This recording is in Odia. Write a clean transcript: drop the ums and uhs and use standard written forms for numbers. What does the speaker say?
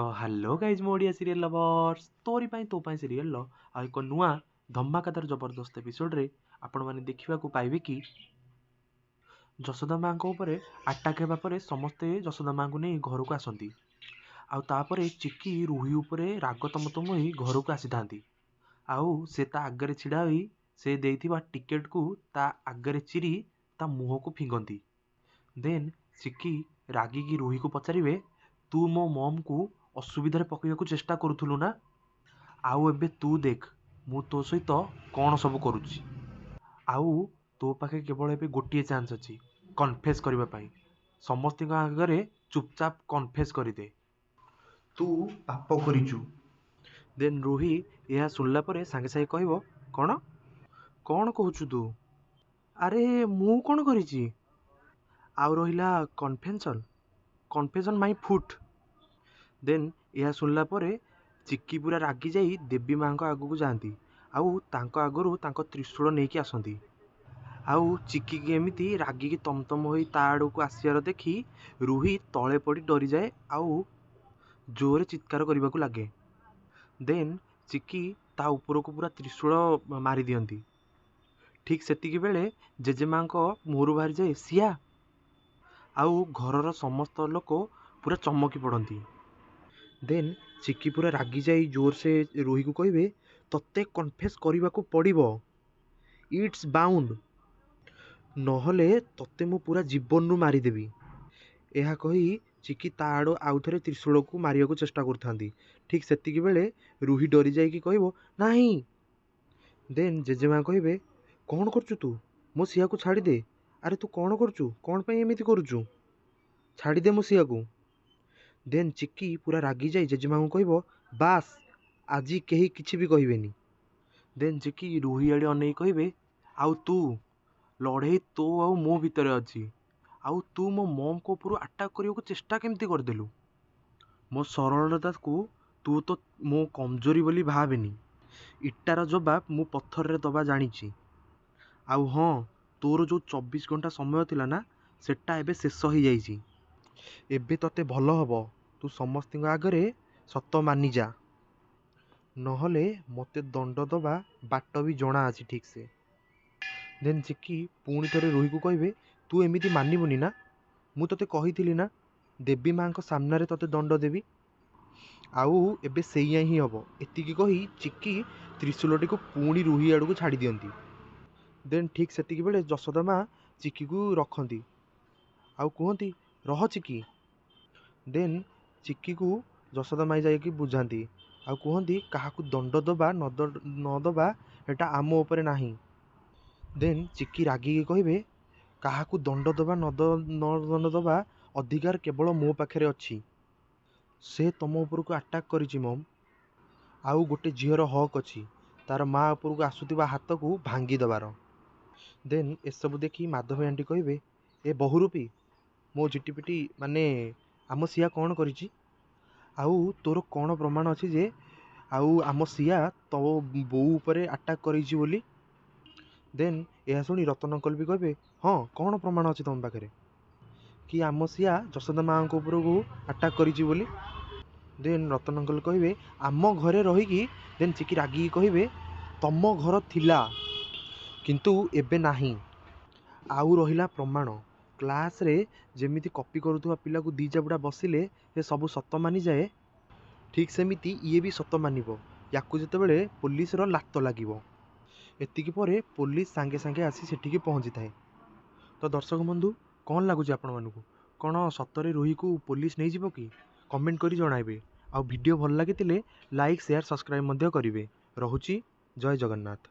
ତ ହ୍ୟାଲୋ ଗାଇଜ୍, ମୋ ଓଡ଼ିଆ ସିରିଏଲ୍ ଲଭର୍ସ, ତୋରି ପାଇଁ ତୋ ପାଇଁ ସିରିଏଲ୍ର ଆଉ ଏକ ନୂଆ ଧମାକାଦାର ଜବରଦସ୍ତ ଏପିସୋଡ଼ରେ ଆପଣମାନେ ଦେଖିବାକୁ ପାଇବେ କି ଯଶୋଦା ମାଆଙ୍କ ଉପରେ ଆଟାକ୍ ହେବା ପରେ ସମସ୍ତେ ଯଶୋଦା ମାଆଙ୍କୁ ନେଇ ଘରକୁ ଆସନ୍ତି। ଆଉ ତାପରେ ଚିକି ରୁହି ଉପରେ ରାଗ ତମ ତମ ହୋଇ ଘରକୁ ଆସିଥାନ୍ତି। ଆଉ ସେ ତା ଆଗରେ ଛିଡ଼ା ହୋଇ ସେ ଦେଇଥିବା ଟିକେଟ୍କୁ ତା ଆଗରେ ଚିରି ତା ମୁହଁକୁ ଫିଙ୍ଗନ୍ତି। ଦେନ୍ ଚିକି ରାଗିକି ରୁହିକୁ ପଚାରିବେ, ତୁ ମୋ ମମ୍କୁ ଅସୁବିଧାରେ ପକାଇବାକୁ ଚେଷ୍ଟା କରୁଥିଲୁ ନା? ଆଉ ଏବେ ତୁ ଦେଖ ମୁଁ ତୋ ସହିତ କ'ଣ ସବୁ କରୁଛି। ଆଉ ତୋ ପାଖେ କେବଳ ଏବେ ଗୋଟିଏ ଚାନ୍ସ ଅଛି କନଫେସ୍ କରିବା ପାଇଁ। ସମସ୍ତଙ୍କ ଆଗରେ ଚୁପଚାପ କନଫେସ୍ କରିଦେ, ତୁ ପାପ କରିଛୁ। ଦେନ୍ ରୁହି ଏହା ଶୁଣିଲା ପରେ ସାଙ୍ଗେ ସାଙ୍ଗେ କହିବ, କ'ଣ କ'ଣ କହୁଛୁ ତୁ? ଆରେ ମୁଁ କ'ଣ କରିଛି? ଆଉ ରହିଲା କନଫେସନ୍, କନଫେସନ୍ ମାଇ ଫୁଟ୍। ଦେନ୍ ଏହା ଶୁଣିଲା ପରେ ଚିକି ପୁରା ରାଗିଯାଇ ଦେବୀ ମାଆଙ୍କ ଆଗକୁ ଯାଆନ୍ତି ଆଉ ତାଙ୍କ ଆଗରୁ ତାଙ୍କ ତ୍ରିଶୂଳ ନେଇକି ଆସନ୍ତି। ଆଉ ଚିକିକି ଏମିତି ରାଗିକି ତମତମ ହୋଇ ତା ଆଡ଼କୁ ଆସିବାର ଦେଖି ରୁହି ତଳେ ପଡ଼ି ଡରିଯାଏ ଆଉ ଜୋରେ ଚିତ୍କାର କରିବାକୁ ଲାଗେ। ଦେନ୍ ଚିକି ତା ଉପରକୁ ପୁରା ତ୍ରିଶୂଳ ମାରି ଦିଅନ୍ତି। ଠିକ୍ ସେତିକି ବେଳେ ଜେଜେମାଙ୍କ ମୁହଁରୁ ବାହାରିଯାଏ ସିଆ, ଆଉ ଘରର ସମସ୍ତ ଲୋକ ପୁରା ଚମକି ପଡ଼ନ୍ତି। ଦେନ୍ ଚିକି ପୁରା ରାଗିଯାଇ ଜୋରସେ ରୁହିକୁ କହିବେ, ତୋତେ କନଫେସ୍ କରିବାକୁ ପଡ଼ିବ, it's bound, ନହେଲେ ତୋତେ ମୁଁ ପୁରା ଜୀବନରୁ ମାରିଦେବି। ଏହା କହି ଚିକି ତା ଆଡ଼ୁ ଆଉ ଥରେ ତ୍ରିଶୂଳକୁ ମାରିବାକୁ ଚେଷ୍ଟା କରୁଥାନ୍ତି। ଠିକ୍ ସେତିକି ବେଳେ ରୁହି ଡରିଯାଇକି କହିବ, ନାହିଁ। ଦେନ୍ ଜେଜେମା କହିବେ, କ'ଣ କରୁଛୁ ତୁ? ମୋ ସିଆକୁ ଛାଡ଼ିଦେ। ଆରେ ତୁ କ'ଣ କରୁଛୁ? କ'ଣ ପାଇଁ ଏମିତି କରୁଛୁ? ଛାଡ଼ିଦେ ମୋ ସିଆକୁ। ଦେନ୍ ଚିକି ପୁରା ରାଗିଯାଇ ଜେଜେମାଙ୍କୁ କହିବ, ବାସ୍ ଆଜି କେହି କିଛି ବି କହିବେନି। ଦେନ୍ ଚିକି ରୁହି ଆଡ଼େ ଅନେଇ କହିବେ, ଆଉ ତୁ ଲଢ଼େଇ ତୋ ଆଉ ମୋ ଭିତରେ ଅଛି, ଆଉ ତୁ ମୋ ମମ୍ଙ୍କ ଉପରୁ ଆଟାକ୍ କରିବାକୁ ଚେଷ୍ଟା କେମିତି କରିଦେଲୁ? ମୋ ସରଳତାକୁ ତୁ ତ ମୋ କମଜୋରି ବୋଲି ଭାବେନି। ଇଟାର ଜବାବ ମୁଁ ପଥରରେ ଦେବା ଜାଣିଛି। ଆଉ ହଁ, ତୋର ଯେଉଁ 24 ଘଣ୍ଟା ସମୟ ଥିଲା ନା, ସେଟା ଏବେ ଶେଷ ହେଇଯାଇଛି। ଏବେ ତୋତେ ଭଲ ହେବ ତୁ ସମସ୍ତଙ୍କ ଆଗରେ ସତ ମାନିଯା, ନହେଲେ ମୋତେ ଦଣ୍ଡ ଦେବା ବାଟ ବି ଜଣା ଅଛି ଠିକ୍ସେ। ଦେନ୍ ଚିକି ପୁଣି ଥରେ ରୁହିକୁ କହିବେ, ତୁ ଏମିତି ମାନିବୁନି ନା? ମୁଁ ତୋତେ କହିଥିଲି ନା ଦେବୀ ମାଆଙ୍କ ସାମ୍ନାରେ ତୋତେ ଦଣ୍ଡ ଦେବି, ଆଉ ଏବେ ସେଇଆ ହିଁ ହେବ। ଏତିକି କହି ଚିକି ତ୍ରିଶୂଳଟିକୁ ପୁଣି ରୁହି ଆଡ଼କୁ ଛାଡ଼ି ଦିଅନ୍ତି। ଦେନ୍ ଠିକ୍ ସେତିକି ବେଳେ ଯଶୋଦା ମା ଚିକିକୁ ରଖନ୍ତି ଆଉ କୁହନ୍ତି, ରହ ଚିକି। ଦେନ୍ ଚିକିକୁ ଯଶୋଦା ମାଇ ଯାଇକି ବୁଝାନ୍ତି ଆଉ କୁହନ୍ତି, କାହାକୁ ଦଣ୍ଡ ଦେବା ନ ଦେବା ଏଟା ଆମ ଉପରେ ନାହିଁ। ଦେନ୍ ଚିକି ରାଗିକି କହିବେ, କାହାକୁ ଦଣ୍ଡ ଦେବା ନ ଦଣ୍ଡ ଦେବା ଅଧିକାର କେବଳ ମୋ ପାଖରେ ଅଛି। ସେ ତମ ଉପରକୁ ଆଟାକ୍ କରିଛି ମମ୍, ଆଉ ଗୋଟେ ଝିଅର ହକ୍ ଅଛି ତାର ମା ଉପରକୁ ଆସୁଥିବା ହାତକୁ ଭାଙ୍ଗି ଦେବାର। ଦେନ୍ ଏସବୁ ଦେଖି ମାଧବୀ ଆଣ୍ଟି କହିବେ, ଏ ବହୁରୂପୀ ମୋ ଝିଟିପିଟି, ମାନେ ଆମ ସିଆ କ'ଣ କରିଛି? ଆଉ ତୋର କ'ଣ ପ୍ରମାଣ ଅଛି ଯେ ଆଉ ଆମ ସିଆ ତୋ ବୋଉ ଉପରେ ଆଟାକ୍ କରିଛି ବୋଲି? ଦେନ୍ ଏହା ଶୁଣି ରତନ ଅଙ୍କଲ ବି କହିବେ, ହଁ କ'ଣ ପ୍ରମାଣ ଅଛି ତମ ପାଖରେ କି ଆମ ସିଆ ଯଶୋଦା ମାଆଙ୍କ ଉପରକୁ ଆଟାକ୍ କରିଛି ବୋଲି? ଦେନ୍ ରତନ ଅଙ୍କଲ କହିବେ, ଆମ ଘରେ ରହିକି। ଦେନ୍ ଚିକି ରାଗିକି କହିବେ, ତମ ଘର ଥିଲା କିନ୍ତୁ ଏବେ ନାହିଁ। ଆଉ ରହିଲା ପ୍ରମାଣ, କ୍ଲାସ୍ରେ ଯେମିତି କପି କରୁଥିବା ପିଲାକୁ 2 ଚାପୁଡ଼ା ବସିଲେ ସେ ସବୁ ସତ ମାନିଯାଏ, ଠିକ୍ ସେମିତି ଇଏ ବି ସତ ମାନିବ ୟାକୁ ଯେତେବେଳେ ପୋଲିସର ଲାତ ଲାଗିବ। ଏତିକି ପରେ ପୋଲିସ ସାଙ୍ଗେ ସାଙ୍ଗେ ଆସି ସେଠିକି ପହଞ୍ଚିଥାଏ। ତ ଦର୍ଶକ ବନ୍ଧୁ, କ'ଣ ଲାଗୁଛି ଆପଣମାନଙ୍କୁ? କ'ଣ ସତରେ ରୁହିକୁ ପୋଲିସ ନେଇଯିବ କି? କମେଣ୍ଟ କରି ଜଣାଇବେ। ଆଉ ଭିଡ଼ିଓ ଭଲ ଲାଗିଥିଲେ ଲାଇକ୍, ସେୟାର, ସବସ୍କ୍ରାଇବ୍ ମଧ୍ୟ କରିବେ। ରହୁଛି, ଜୟ ଜଗନ୍ନାଥ।